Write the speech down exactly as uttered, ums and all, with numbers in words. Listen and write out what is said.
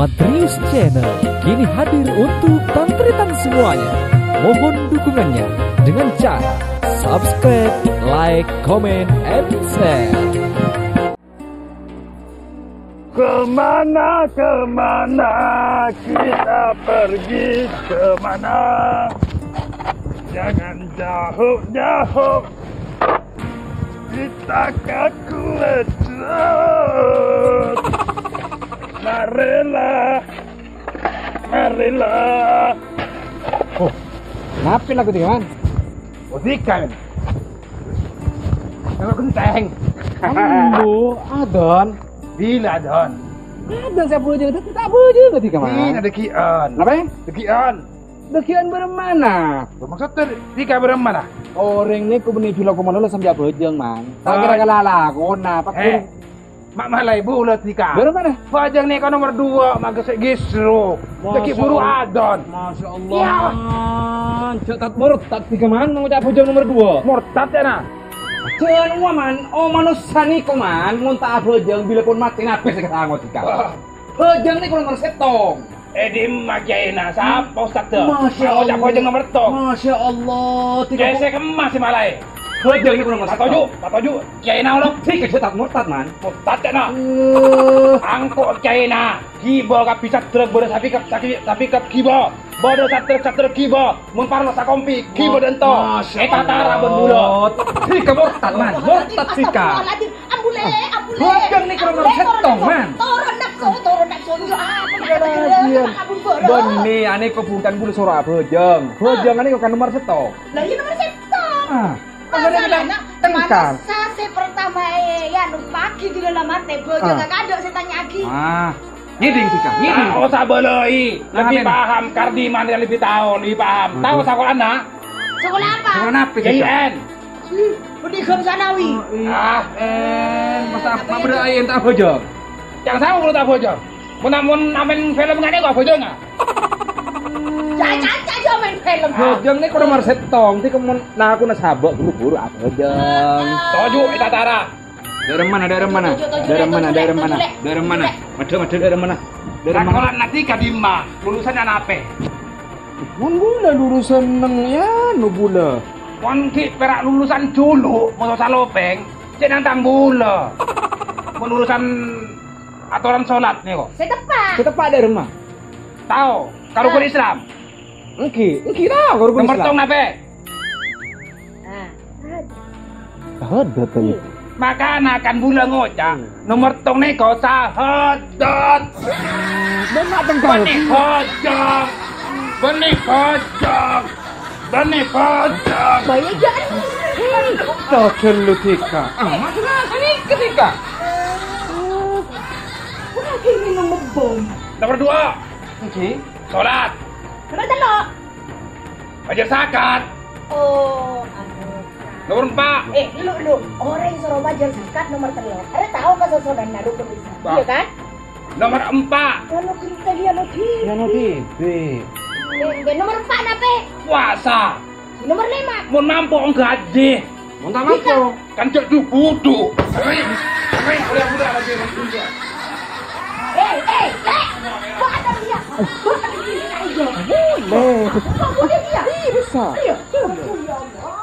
Matrius Channel kini hadir untuk tan-taretan semuanya. Mohon dukungannya dengan cara subscribe, like, comment, and share. Kemana, kemana kita pergi, kemana? Jangan jauh-jauh, kita ke Kuwait. Marilah, marilah. Oh, kenapa lagu dia, Man? Musik kan? Kalau genteng. Ambo, adon. Bila adon? Adon saya bujung, tapi tak bujung ketika, Man. Ini ada kian. Apa? Ada kian. Dâggi'ân bârâmma? Maksodda dhika bârâmma? Orèng nèko bânnè jhuko malolo sambhâ bhâjâng, Man. Ta' kèra kalalakona, Pak. Eh, ma' malaè bulâ dhika. Bârâmma? Bhâjâng nèko nomer duwâ', ma' ghi' sè gisru. Dhâggi' buru adon. Masya Allah, Man. Jhâ' ta' mortad dhika, Man, ngoca' bhâjâng nomer duwâ'. Mortad, yâ, na? Jhâ' nuwâ, Man. Oh, manossa nèko, Man, mon ta' abhâjâng, bilâ pon matè nabis ka sango dhika. Bhâjâng nèko nomer sèttong. Eh, dimma kèyaèna? Sapa ustadda? Masya Allah. Mau ca'na bhâjâng nomer sèttong. Masya Allah, tiga puluh. Cè' sè kemma sè malaè. Bhâjâng nèko nomer sèttong. Patoju', patoju'. Kèyaèna olo. Dhika jhâ' ta' mortad, Man. Mortad, ca'na. Eh. Engko' kèyaèna ghibâ ka bisaddhâ bâdâ sapèkèp, sapèkèp ghibâ. Bâdâ satrek-satrek ghibâ. Mon parlo sakompi, ghibâ dânto. Masya Allah. Ètatara bân bulâ. Dhika mortad, Man. Mortad dhika. Ambulè, ambulè. Bhâjâng nèko nomer sèttong, Man. Toron nèko, toron nèko. Yo, apa? Bânnè, anèko bukan bulâ soro abhâjâng. Bhâjâng anèko kan nomer sèttong. Lah, iyâ nomer sèttong. Ah, masalahnya, tengkar. Manossa sè pertama, eh, ya, nu pagi di dalam hati, bhâjâng kakak ada sè tanya'aghi. Ah, ngèdhing dhika, ngèdhing. Ah, osa bâlâi. Lebih paham, Kardiman yang lebih tahu, lebih paham. Tahu sakolana? Sakola apa? Sakola apa, dhika? Y I N. Ih, pendidikan sanawi. Oh, iya. Ah, eh, masa apa bâdâ aèng ta' bhâjâng? Yang sama perlu ta' bhâjâng. Mon, mon amèn film ngene kok bhâjâng, ah? Jangan aja main film. Bhâjâng nèko nomer sèttong, dhika mon lakona sabâ' buru-buru abhâjâng. Toju' ètatara. Dâ'remma, dâ'remma, dâ'remma, dâ'remma. Madhâ, madhâ, dâ'remma. Dâ'remma. Sakolana dhika dimma, lulusanna nape? Mon bulâ lulusan neng, ya, no bulâ. Mon ghi' pèra' lulusan julu', maso salopèng, cè' nantang bulâ. Mon urusan atoran solat nèko. Sè teppa'. Sè teppa' dâ'remma? Tao, ka rukun Islam. Ènggi, ènggi tao ka rukun Islam. Nomer sèttong nape? Nah. Syahadat tadi. Makana kan bulâ ngoca', nomer sèttong nèko syahadat. Bânnè bhâjâng. Bânnè bhâjâng. Bânnè bhâjâng. Bânnè bhâjâng. Bânnè bhâjâng. Tojhâl lu dhika. Ah, masalah sini ketika. Wah, ini nomor bom. Nomer dua. Ènggi. Solat. Nomer tello'. Bâjâr zakat. Oh, anu. Nomer empa'. Eh, lu, lu. Orèng soro bâjâr zakat nomer tello'. Arè tao ka sosonan rukun Islam. Iyâ kan? Nomer empa'. Anu genteng ya, Nodi. Ya, Nodi. Be. Eh, be, nomer empa' nape? Puasa. Nomer lima. Mon mampo nggaji. Mon ta' mampo. Kan cek du budu. Kering. Kering, oleh budak lagi. Eh, eh, eh. Kok ada dia? Kok ada dia? Ayo. Boleh. Kok boleh dia? Iya, bisa. Iya, coba. Ya Allah.